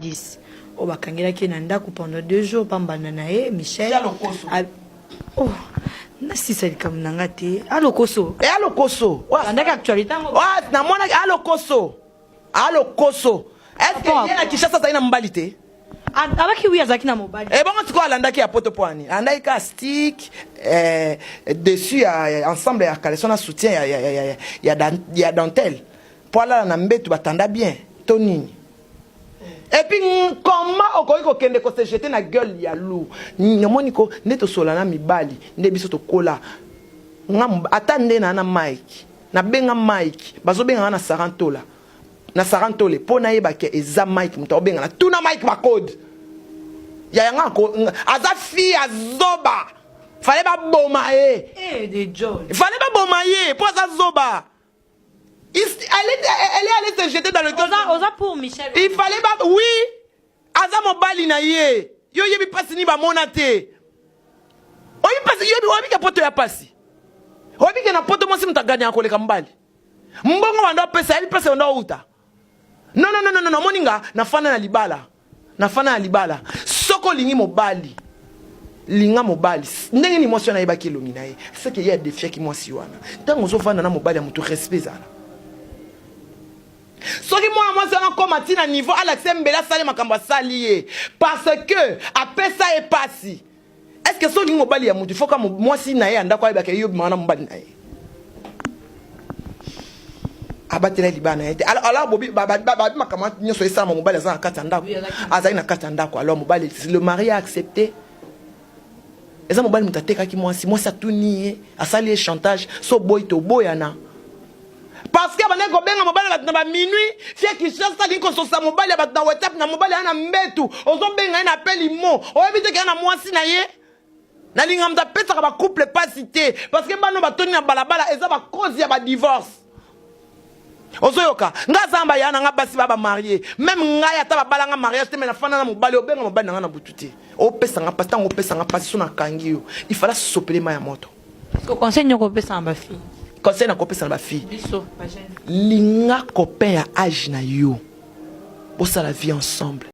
10 oyo bakangelaki ye na ndako pendant 2 jours pambanda na ye Michel. Ya lokoso. Oh, nasisa likambo na nga te, alokoso. E alokoso. Andaki actualité yango. Namonaki alokoso, alokoso. Est ce que ye na Kinshasa azali na mobali te? Abaki wi, azalaki na mobali. Ebongo sikoyo alandaki ya poto mpo ani alandaki ka stick dessus ya ensemble ya caleçon na soutien ya dentelle mpo alala na mbetu, batanda bien to nini. Et puis comment okoki kokende kose jeter na gueule ya loup? Namoni ko nde tosola na mibali nde biso tokola. Nga ata nde na Mike, nabenga Mike, bazobenga nga na Sarantola, na Sarantole, mpo nayebake eza Mike moto aobenga na tuna Mike bacode ya yanga. Aza fille azoba, fallait baboma ye. Eh, de John. Fallait baboma ye mpo aza zoba. Elle est allée se jeter dans le Oza pour Michel? Il fallait ba, oui, aza mobali na ye. Yo yebi mpasi nini bamona te. Oyebi mpasi, yebi, oyebi ke poto ya pasi, oyebi ke na poto mwasi moto aganyaka koleka mobali. Mbongo bando apesa, yebi mpasi bando auta. Non, non, non, non, omoni nga nafanda na libala, nafanda na libala. Soki olingi mobali, linga mobali. Ndenge nini mwasi wana ayebaki elongi na ye? Seke ye adefiaki mwasi wana. Ntango ozovanda na mobali ya motu, respect ezala. Soki mwana mwasi wana koma ntina niveau alakisa mbele, asali makambo asali ye parce que apesa ye pasi. Est ce que soki olingi mobali ya motu, faut ka mwasi na ye ya ndako ayebaka ye obimaka na mobali na ye, abatela libala na ye te? Alors bobi babi makambo nyonso esalama, mobali aza na kati ya ndako, azali na kati ya ndako. Alors mobali, le mari a accepté. Eza mobali moto atekaki mwasi. Mwasi atuni ye, asali ye chantage: so boyi, toboyana. Parce que abandaki kobenga mobali ya bato na baminuit. Fie Kinshasa alingi kososa mobali ya bato na WhatsApp, na mobali aya na mbetu, ozobenga ye na appel mo, oyebi te keya na mwasi na ye. Nalinga moto apesaka bacouple pasi te, parce que bano batoni na balabala eza bacause ya badivorce. Ozoyoka nga aza na baya na nga basi ba bamarie. Même ngai, ata babalanga mariage te, me nafanda na mobali. Obenga mobali na nga na butu te, opesanga mpasi. Ntango opesanga mpasi, so nakangi yo, ifala sopelema ya moto. Conseil nyoko opesa na bafille? Conseil nakopesa na bafille? Biso bajeune. Linga copain ya age na yo, bosala vie ensemble.